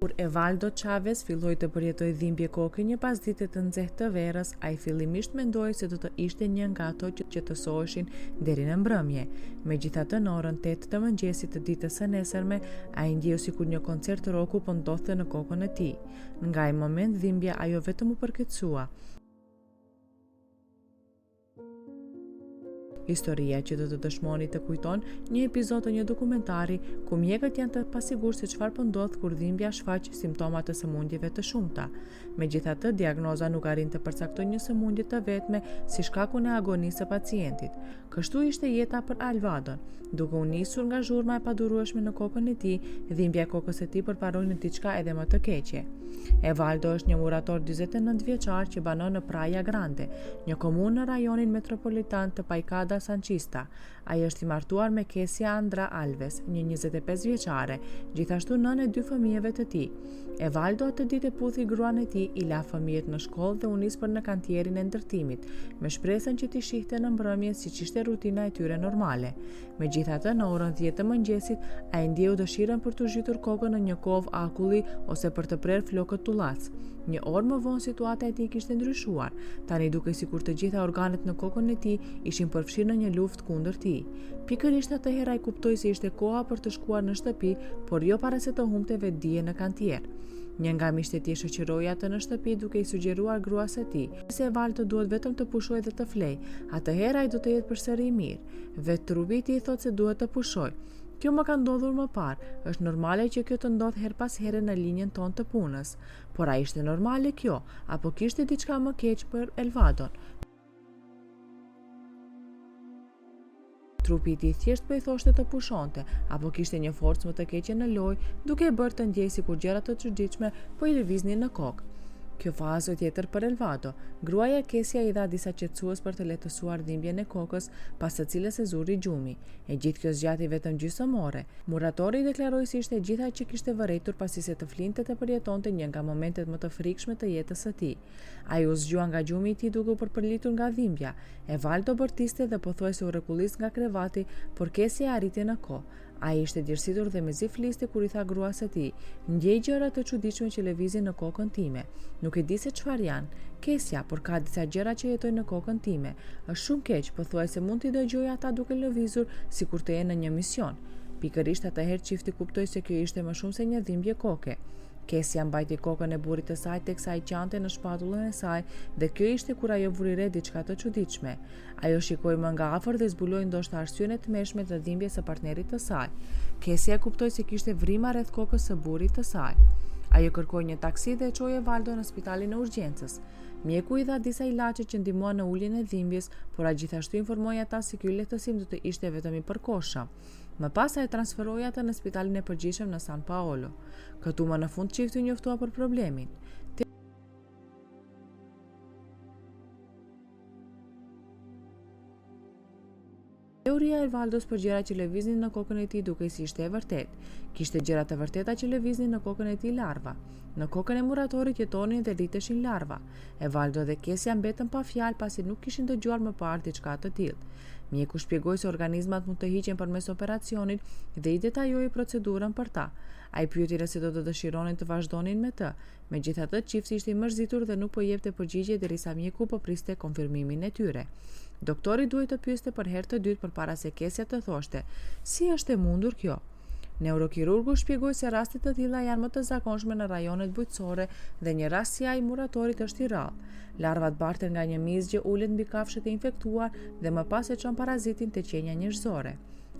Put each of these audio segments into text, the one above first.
Kur Evaldo Chavez filloi të përjetojë dhimbje koke një pasdite të nxehtë të verës, ai fillimisht mendoi se do të ishte një nga ato që qetësoheshin deri në mbrëmje. Megjithatë, në orën 8 të mëngjesit të ditës së nesërme, ai ndjeu sikur një koncert roku po ndodhte në kokën e tij. Nga ai moment dhimbja ajo vetëm u përkeqësua. Historia që do të dëshmoni të kujton një epizod të një dokumentari ku mjekët janë të pasigurt se çfarë po ndodh kur dhimbja shfaq simptoma të sëmundjeve të shumta. Megjithatë, diagnoza nuk arrin të përcaktojë një sëmundje të vetme si shkakun e agonisë së pacientit. Kështu ishte jeta për Alvadon. Duke u nisur nga zhurma e padurueshme në kokën e tij, dhimbja e kokës së tij përparoi në diçka edhe më të keqe. Evaldo është një murator 49 vjeçar që banon në Praia Grande, një komunë në rajonin metropolitan të Baixada Santista. Ai është i martuar me Kesia Andra Alves, një 25 vjeçare, gjithashtu nënë e dy fëmijëve të tij. Evaldo atë ditë e puthi gruan e tij, i la fëmijët në shkollë dhe u nis për në kantierin e ndërtimit, me shpresën që t'i shihte në mbrëmje siç ishte rutina e tyre normale. Megjithatë, në orën 10 të mëngjesit, ai ndjeu dëshirën për të zhytur kokën në një kovë akulli ose për të prerë flokët tullac. Një orë më vonë situata e tij kishte ndryshuar. Tani dukej sikur të gjitha organet në kokën e tij ishin përfshirë në një luftë kundër tij. Pikërisht atëherë ai kuptoi se ishte koha për të shkuar në shtëpi, por jo para se të humbte vetëdijen në kantier. Një nga miqtë e tij e shoqëroi atë në shtëpi duke i sugjeruar gruas së tij se Evaldo duhet vetëm të pushojë dhe të flejë, atëherë ai do të jetë përsëri mirë. Vetë trupi i tij thotë se duhet të pushojë. Kjo më ka ndodhur më parë, është normale që kjo të ndodhë herë pas here në linjën tonë të punës. Por a ishte normale kjo, apo kishte diçka më keq për Elvadon? Trupi i tij thjesht po i thoshte të pushonte, apo kishte një forcë më të keqe në lojë, duke e bërë të ndjejë sikur gjëra të çuditshme po i lëviznin në kokë. Kjo fazë tjetër për Elvado. Gruaja Kesia i dha disa qetësues për të lehtësuar dhimbjen e kokës, pas së cilës e zuri gjumi. E gjithë kjo zgjati vetëm gjysmë ore. Muratori deklaroi se ishte e gjitha që kishte vërejtur pasi se të flinte të përjetonte një nga momentet më të frikshme të jetës së tij. Ai u zgjua nga gjumi i tij duke u përpëlitur nga dhimbja. Evaldo bërtiste dhe pothuajse u rrokullis nga krevati, por Kesia e arriti në kohë. Ai ishte djersitur dhe mezi fliste kur i tha gruas së tij, Ndjej gjëra të çuditshme që lëvizin në kokën time. Nuk e di se çfarë janë. Kesia, por ka disa gjëra që jetojnë në kokën time. Është shumë keq, pothuajse mund t'i dëgjoj ata duke lëvizur sikur të jenë në një mision. Pikërisht atëherë çifti kuptoi se kjo ishte më shumë se një dhimbje koke. Kesia mbajti kokën e burrit të saj teksa ai qante në shpatullën e saj dhe kjo ishte kur ajo vuri re diçka të çuditshme. Ajo shikoi më nga afër dhe zbuloi ndoshta arsyen e tmerrshme të dhimbjes së partnerit të saj. Kesia kuptoi se kishte vrima rreth kokës së burrit të saj. Ajo kërkoi një taksi dhe e çoi Evaldo në spitalin e urgjencës. Mjeku i dha disa ilaçe që ndihmuan në uljen e dhimbjes, por ai gjithashtu informoi ata se ky lehtësim do të ishte vetëm i përkohshëm. Më pas ai e transferoi atë në spitalin e përgjithshëm në San Paolo. Këtu më në fund çifti u njoftua për problemin. Teoria e Evaldos për gjëra që lëviznin në kokën e tij dukej si ishte e vërtetë. Kishte gjëra të vërteta që lëviznin në kokën e tij larva. Në kokën e muratorit jetonin dhe rriteshin larva. Evaldo dhe Kesia mbetën pa fjalë pasi nuk kishin dëgjuar më parë diçka të tillë. Mjeku shpjegoi se organizmat mund të hiqen përmes operacionit dhe i detajoi procedurën për ta. Ai pyeti nëse do të dëshironin të vazhdonin me të. Megjithatë, çifti ishte i mërzitur dhe nuk po jepte përgjigje derisa mjeku po priste konfirmimin e tyre. Doktori duhej të pyeste për herë të dytë përpara se Kesia të thoshte, Si është e mundur kjo? Neurokirurgu shpjegoi se raste të tilla janë më të zakonshme në rajonet bujqësore dhe një rast si ai i muratorit është i rrallë. Larvat barten nga një mizë që ulet mbi kafshët e infektuar dhe më pas e çon parazitin te qenia njerëzore.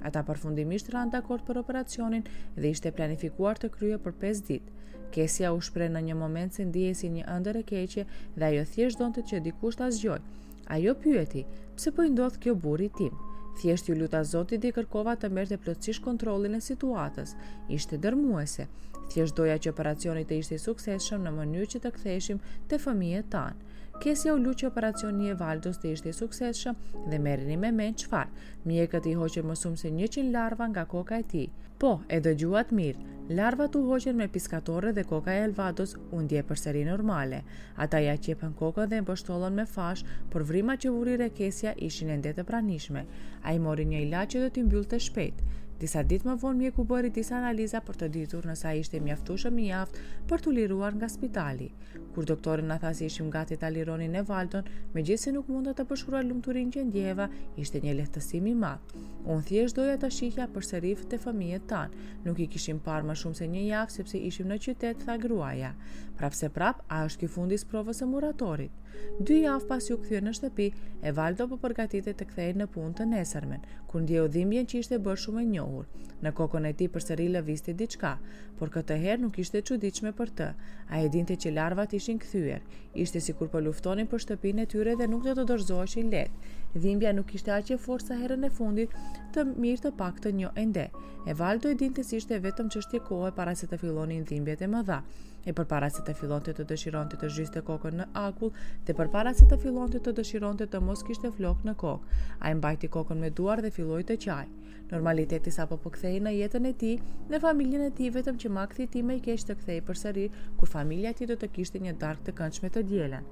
Ata përfundimisht ranë dakord për operacionin dhe ishte planifikuar të kryhej për 5 ditë. Kesia u shpreh në një moment se ndihej si një ëndërr e keqe dhe ajo thjesht donte që dikush ta zgjojë. Ajo pyeti, pse po i ndodh kjo burrit tim? Thjesht iu luta Zotit dhe i kërkova të merrte plotësisht kontrollin e situatës. Ishte dërmuese. Thjesht doja që operacioni të ishte i suksesshëm në mënyrë që të ktheheshim te fëmijët tanë. Kesia u lut që operacioni i Evaldos të ishte i suksesshëm dhe merreni me mend çfarë. Mjekët i hoqën më shumë se 100 larva nga koka e tij. Po, e dëgjuat mirë. Larvat u hoqën me piskatore dhe koka e Elvados u ndje përsëri normale. Ata ia qepën kokën dhe e mbështollën me fashë, por vrimat që vuri re Kesia ishin ende të pranishme. Ai mori një ilaç që do t'i mbyllte shpejt. Disa ditë më vonë mjeku bëri disa analiza për të ditur nëse ai ishte mjaftueshëm i aftë për t'u liruar nga spitali. Kur doktori na tha se ishim gati ta lironin Evaldon, megjithëse nuk munda të përshkruaj lumturinë që ndjeva, ishte një lehtësim i madh. Unë thjesht doja të shihja përsëri të fëmijët tanë. Nuk i kishim parë më shumë se një javë sepse ishim në qytet, tha gruaja. Prapëseprapë, a është ky fundi i sprovës së muratorit? Dy javë pasi u kthye në shtëpi, Evaldo po përgatitej të kthehej në punë të nesërmen, kur ndjeu dhimbjen që ishte bërë shumë e njohur. Në kokën e tij përsëri lëvizte diçka, por këtë herë nuk ishte e çuditshme për të. Ai e dinte që larvat ishin kthyer. Ishte sikur po luftonin për shtëpinë e tyre dhe nuk do të dorëzoheshin lehtë. Dhimbja nuk ishte aq e fortë sa herën e fundit, të mirë të paktën jo ende. Evaldo e dinte se ishte vetëm çështje kohe para se të fillonin dhimbjet e mëdha, e përpara se të fillonte të dëshironte të zhyste kokën në akull dhe përpara se të fillonte të dëshironte të mos kishte flokë në kokë. Ai mbajti kokën me duar dhe filloi të qajë. Normaliteti sapo po kthehej në jetën e tij, në familjen e tij vetëm që makthi i tij më i keq të kthehej përsëri kur familja e tij do të kishte një darkë të këndshme të dielën.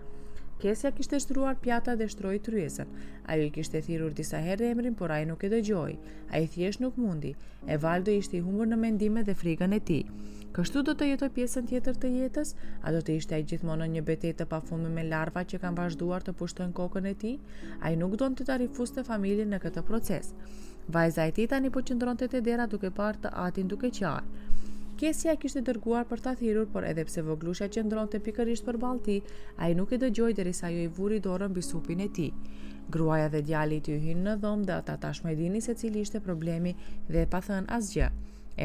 Kesia kishte shtruar pjatat dhe shtroi tryezën. Ajo i kishte thirrur disa herë emrin, por ai nuk e dëgjoi. Ai thjesht nuk mundi. Evaldo ishte i humbur në mendime dhe frikën e tij. Kështu do të jetojë pjesën tjetër të jetës? A do të ishte ai gjithmonë në një betejë të pafundme me larva që kanë vazhduar të pushtojnë kokën e tij? Ai nuk donte ta rifuste familjen në këtë proces. Vajza e tij tani po qëndronte te dera duke parë të atin duke qarë. Kesia e kishte dërguar për ta thirrur, por edhe pse vogëlushja qëndronte pikërisht përballë tij, ai nuk e dëgjoi derisa ajo i vuri dorën mbi supin e tij. Gruaja dhe djali i tij hynë në dhomë dhe ata tashmë e dinin se cili ishte problemi dhe pa thënë asgjë.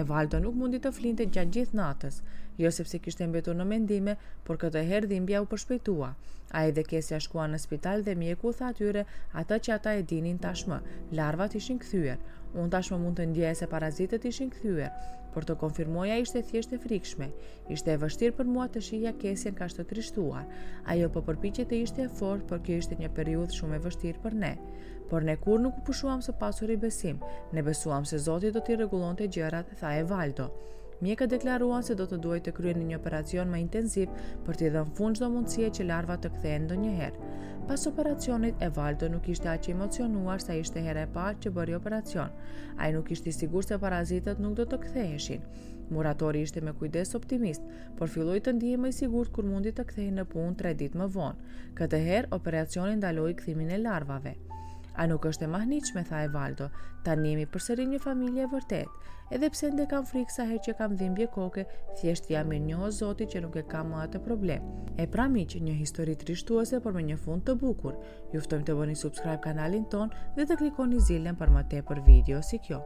Evaldo nuk mundi të flinte gjatë gjithë natës, jo sepse kishte mbetur në mendime, por këtë herë dhimbja u përshpejtua. Ai dhe Kesia shkuan në spital dhe mjeku u tha atyre atë që ata e dinin tashmë, larvat ishin kthyer. Unë tashmë mund të ndjeja se parazitët ishin kthyer, por të konfirmoja ishte thjesht e frikshme. Ishte e vështirë për mua të shihja Kesien kaq të trishtuar. Ajo po përpiqej të ishte e fortë, por kjo ishte një periudhë shumë e vështirë për ne. Por ne kurrë nuk u pushuam së pasuri besim. Ne besuam se Zoti do t'i rregullonte gjërat, tha Evaldo. Mjekët deklaruan se do të duhej të kryenin një operacion më intensiv për t'i dhënë fund çdo mundësie që larvat të kthehen ndonjëherë. Pas operacionit, Evaldo nuk ishte aq i emocionuar sa ishte hera e parë që bëri operacion. Ai nuk ishte i sigurt se parazitët nuk do të ktheheshin. Muratori ishte me kujdes optimist, por filloi të ndihej më i sigurt kur mundi të kthehej në punë tre ditë më vonë. Këtë herë, operacioni ndaloi kthimin e larvave. A nuk është e mahnitshme, tha Evaldo, tani jemi përsëri një familje e vërtetë. Edhe pse ende kam frikë sa herë që kam dhimbje koke, thjesht jam mirënjohës Zotit që nuk e kam më atë problem. E pra miq, një histori trishtuese por me një fund të bukur. Ju ftojmë të bëni subscribe kanalin tonë dhe të klikoni zilen për më tepër video si kjo.